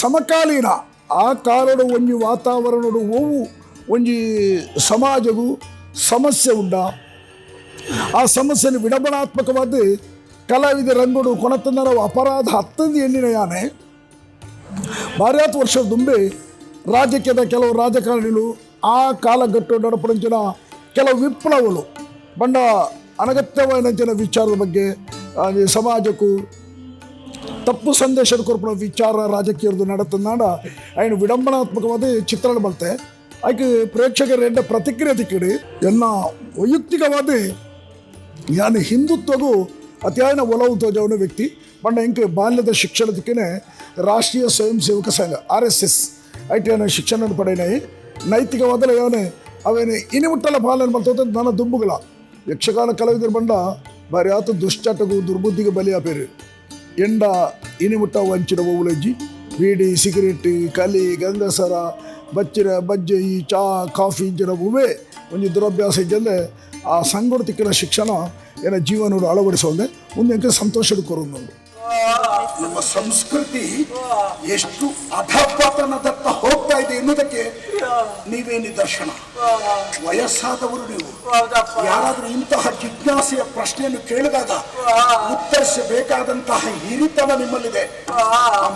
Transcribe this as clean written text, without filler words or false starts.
ಸಮಕಾಲೀನ ಆ ಕಾಲಡು ಒಂಜಿ ವಾತಾವರಣಡು ಒವು ಒಂಜಿ ಸಮಾಜಗೂ ಸಮಸ್ಯೆ ಉಂಡ, ಆ ಸಮಸ್ಯೆನ ವಿಡಂಬನಾತ್ಮಕವಾದ ಕಲಾವಿದ ರಂಗುಡು ಕೊಣತಂದರ ಅಪರಾಧ ಹತ್ತಂದು ಎಣ್ಣಿನ ಯಾನೆ. ಭಾರ್ಯಾತ್ ವರ್ಷದ ದುಂಬೆ ರಾಜಕೀಯದ ಕೆಲವು ರಾಜಕಾರಣಿಗಳು ಆ ಕಾಲಘಟ್ಟು ನಡಪಡಂಚಿನ ಕೆಲವು ವಿಪ್ಲವಗಳು ಬಂಡ ಅನಗತ್ಯವಾದಂಚಿನ ವಿಚಾರದ ಬಗ್ಗೆ ಸಮಾಜಕ್ಕೂ ತಪ್ಪು ಸಂದೇಶದ ಕೊರಪುನ ವಿಚಾರ ರಾಜಕೀಯದ್ದು ನಡತಂದಾಂಡ ಆಯ್ನ ವಿಡಂಬನಾತ್ಮಕವಾದ ಚಿತ್ರಣ ಬರುತ್ತೆ. ಆಯ್ಕೆ ಪ್ರೇಕ್ಷಕರ ಎಡ್ಡ ಪ್ರತಿಕ್ರಿಯೆ ತಿಕ್ಕಿಡಿ. ಎನ್ನ ವೈಯಕ್ತಿಕವಾದ ಯಾನು ಹಿಂದುತ್ವಗೂ ಅತಿಯಾಯನ ಒಲವು ತೋಜವನ ವ್ಯಕ್ತಿ. ಬಂಡ ಎಂಕ್ ಬಾಲ್ಯದ ಶಿಕ್ಷಣದಕ್ಕೇ ರಾಷ್ಟ್ರೀಯ ಸ್ವಯಂ ಸೇವಕ ಸಂಘ RSS ಐಟಿನ ಶಿಕ್ಷಣ ಪಡೆಯನಾಯಿ ನೈತಿಕವಾದಲ ಯಾನೆ ಅವೇನು ಇನಿಮುಟ್ಟಲ ಪಾಲನೆ ಮಲ್ತೋತ ನನ್ನ ದುಂಬುಗಳ ಯಕ್ಷಗಾನ ಕಲಾವಿದರ ಬಂಡ ಬಾರಿ ಆತ ದುಶ್ಚಟಗೂ ದುರ್ಬುದ್ಧಿಗೆ ಬಲಿಯಾಪೇರು. ಎಂಡ ಇನಿಮುಟ್ಟ ವಂಚಿನ ಒವುಲಜ್ಜಿ ಬೀಡಿ ಸಿಗರೇಟ್ ಕಲಿ ಗಂಗಸರ ಬಚ್ಚಿರ ಬಜ್ಜೆ ಈ ಚಾ ಕಾಫಿ ಇಂಚಿನ ಹೂವೇ ಒಂಜಿ ದುರಭ್ಯಾಸ ಇಜ್ಜಂದೆ ಆ ಸಂಘಡು ತಿಕ್ಕಿನ ಶಿಕ್ಷಣ ಏನ ಜೀವನೋಡು ಅಳವಡಿಸೋದೆ ಮುಂದೆ ಎಂಕ ಸಂತೋಷದ ಕೊರೊಂದುಂಡು. ನಮ್ಮ ಸಂಸ್ಕೃತಿ ಎಷ್ಟು ಅಧಪತನದತ್ತ ಹೋಗ್ತಾ ಇದೆ ಎನ್ನುವುದಕ್ಕೆ ನೀವೇ ನಿದರ್ಶನ. ವಯಸ್ಸಾದವರು ನೀವು. ಯಾರಾದರೂ ಇಂತಹ ಜಿಜ್ಞಾಸೆಯ ಪ್ರಶ್ನೆಯನ್ನು ಕೇಳಿದಾಗ ಉತ್ತರಿಸಬೇಕಾದಂತಹ ಹಿರಿತನ ನಿಮ್ಮಲ್ಲಿದೆ.